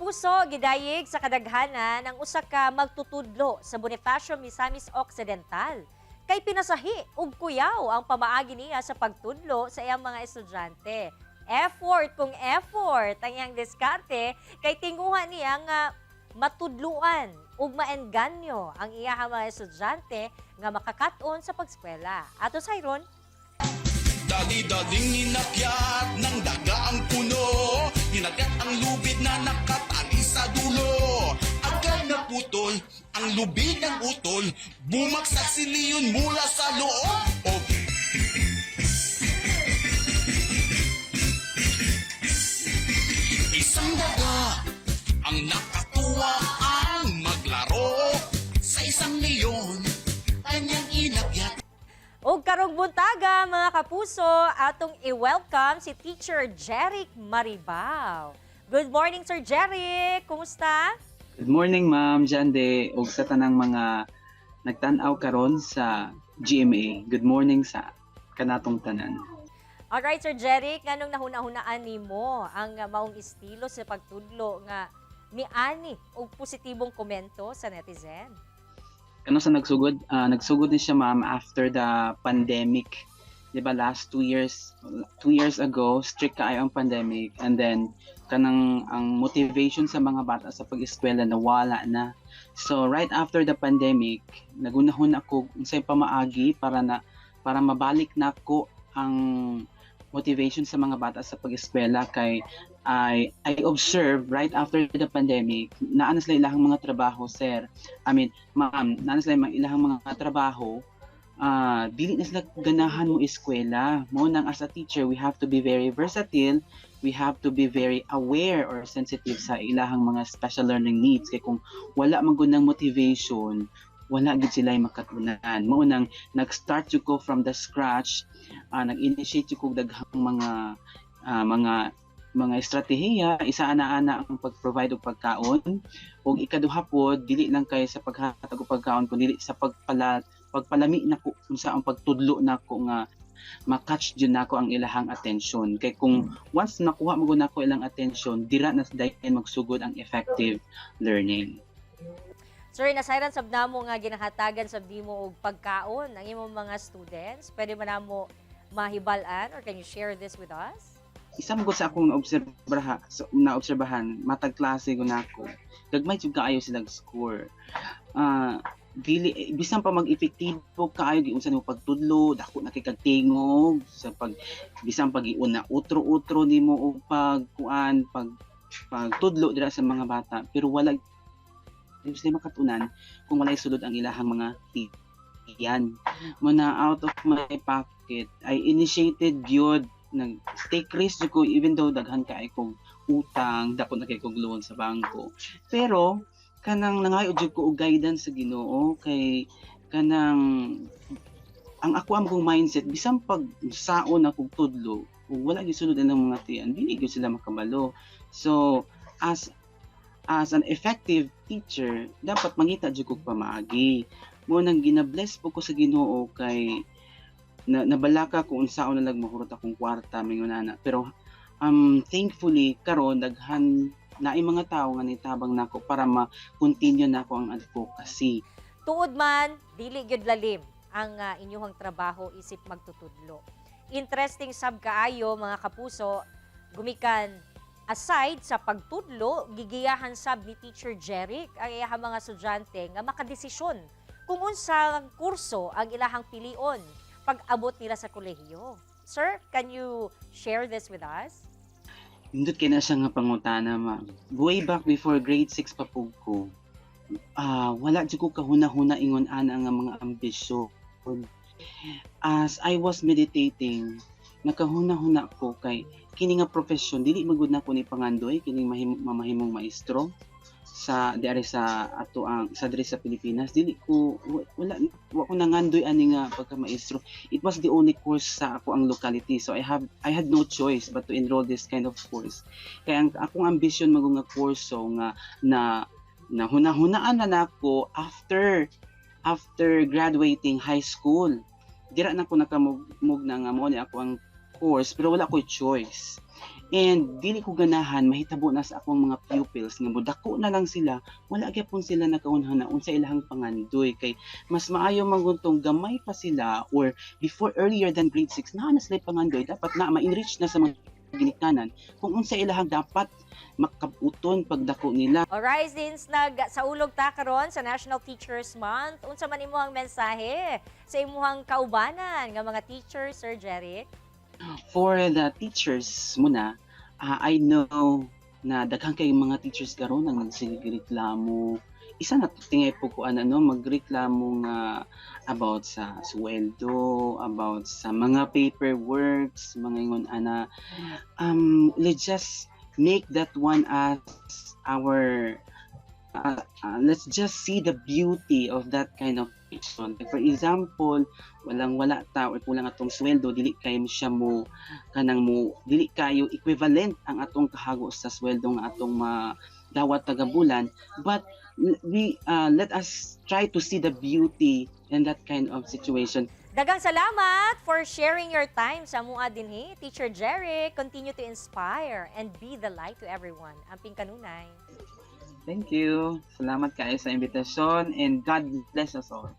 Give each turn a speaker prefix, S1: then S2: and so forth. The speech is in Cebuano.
S1: Kapuso, gidayeg sa kadaghanan ang usa ka magtutudlo sa Bonifacio, Misamis Occidental. Kay pinasahi ug kuyaw ang pamaagi niya sa pagtudlo sa iyang mga estudyante. Effort kung effort ang iyang diskarte kay tinguha niya nga matudluan ug maengganyo ang iyang mga estudyante nga makakaton sa pagskwela. Ato sa Iron.
S2: Dali-daling inakyat ng daga ang puno. Hinagat ang lubid na nakatali sa dulo. Agad naputol ang lubid ng utol. Bumagsak si Leon mula sa loob. Oh. Isang daga ang nakatuwa ang maglaro. Sa isang leon, kanyang inakyat.
S1: Ug karong buntaga, mga kapuso, atong i-welcome si Teacher Jeric Maribao. Good morning, Sir Jeric. Kumusta?
S3: Good morning, Ma'am Jande, ug sa tanang mga nagtan-aw karon sa GMA. Good morning sa kanatong tanan.
S1: Alright, Sir Jeric, nganong nahuna-hunaan nimo ang maong estilo sa pagtudlo nga miani og positibong komento sa netizen?
S3: Kano sa nagsugod, nagsugod ni siya, ma'am, after the pandemic. 'Di ba last 2 years, 2 years ago, strict kaayo ang pandemic and then kanang ang motivation sa mga bata sa pag-eskwela nawala na. So right after the pandemic, nagunahon ako unsay pamaagi para mabalik nako ang motivation sa mga bata sa pag-eskwela kay I observe right after the pandemic, naa na sila ilahang mga trabaho, sir. I mean, ma'am, naa na sila ilahang mga trabaho, dili na sila ganahan mo eskwela. Mo nang as a teacher, we have to be very versatile, we have to be very aware or sensitive sa ilahang mga special learning needs kay kung wala man gud ng motivation, wala gid sila makatunan. Mo nang nag-start jud ko from the scratch, nag-initiate jud ko daghang mga estratehiya. Isa ana-ana ang pag-provide og pagkaon ug ikaduha pod, dili lang kay sa paghatag og pagkaon kundi sa pagpalami nako unsa ang pagtudlo nako nga ma-catch jud nako ang ilahang attention kay kung once nakuha mo gud nako ilang attention, dira na dayon magsugod ang effective learning.
S1: Sir, nasayran sab namo nga ginahatagan sab nimo og pagkaon ang imong mga students. Pwede ba namo mahibal-an or can you share this with us?
S3: Isa man gud sa akong naobserbahan, so, naobserbahan matag klase ko nako, gagmay jud kaayo sila score. Dili bisan pa mag-epektibo kaayo giunsa nimo pagtudlo, dako na kay kag tingog sa pag bisan pag iuna utro-utro nimo og pagkuan pagtudlo dira sa mga bata, pero wala sila makatunan kung walay sulod ang ilahang mga tiyan. Mo na out of my pocket I initiated gyud, nag take risk jud ko even though daghan kay kog utang, dako na kay kog loan sa bangko, pero kanang nangayo jud ko og guidance sa Ginoo kay kanang ang ako ang kong mindset, bisan pag saon akong tudlo ug wala gisulod ang mga tiyan, dili gyud sila makabalo. So as an effective teacher, dapat mangita jud kog pamaagi. Mo nang gina-bless po ko sa Ginoo kay na, nabalaka ko unsaon na lang mahurot akong kwarta mingon ana, pero thankfully karon daghan naay mga tawo nga nitabang nako para ma-continue nako ang advocacy.
S1: Tuod man, dili gyud lalim ang inyuhang trabaho isip magtutudlo. Interesting sab kaayo, mga kapuso, gumikan aside sa pagtudlo, gigiyahan sab ni Teacher Jeric ang iyahang mga estudyante nga makadesisyon kung unsang kurso ang ilahang pilion pag-abot nila sa kolehiyo. Sir, can you share this with us?
S3: Nindot kay na siya nga pangutana, ma'am. Way back before grade 6 pa pug ko, wala jud ko kahuna-huna ingon ana nga mga ambisyon. As I was meditating, nakahuna-huna ko kay kini nga profesyon dili magud nako ni pangandoy kining mamahimong maestro sa diari sa ato ang sa diri sa Pilipinas. Dili ko wala wa ko nangandoy ani nga pagka maestro. It was the only course sa ako ang locality, so I had no choice but to enroll this kind of course. Kaya ang akong ambisyon magong nga kurso nga na na hunahunaan na nako after after graduating high school, dira na ko nakamugmug na nga mo ni ako ang course, pero wala ko'y choice. And dili ko ganahan mahitabo na sa akong mga pupils nga modako na lang sila, wala gyapon sila nakaunhan na unsa ilahang pangandoy, kay mas maayo man guntong gamay pa sila or before, earlier than grade 6 na sila pangandoy. Dapat na ma-enrich na sa mga ginikanan kung unsa ilahang dapat makabuton pagdako nila.
S1: Alright, since nagsaulog ta karon sa National Teachers Month, unsa man imong mensahe sa imuhang kaubanan nga mga teachers, Sir Jeric?
S3: For the teachers muna, I know na daghan kay mga teachers karon ang nagsigreklamo. Isa na tingay po ko ano, magreklamo nga about sa sweldo, about sa mga paperworks, mga ingon ana. Let's just make that one as our let's just see the beauty of that kind of action. Like, for example, walang wala ta or kulang atong sweldo, dili kayo siya mo kanang mo dili kayo equivalent ang atong kahago sa sweldo nga atong madawat taga-bulan, but we let us try to see the beauty in that kind of situation.
S1: Daghang salamat for sharing your time sa amua dinhi. Teacher Jeric, continue to inspire and be the light to everyone. Amping kanunay.
S3: Thank you. Salamat kayo sa imbitasyon and God bless us all.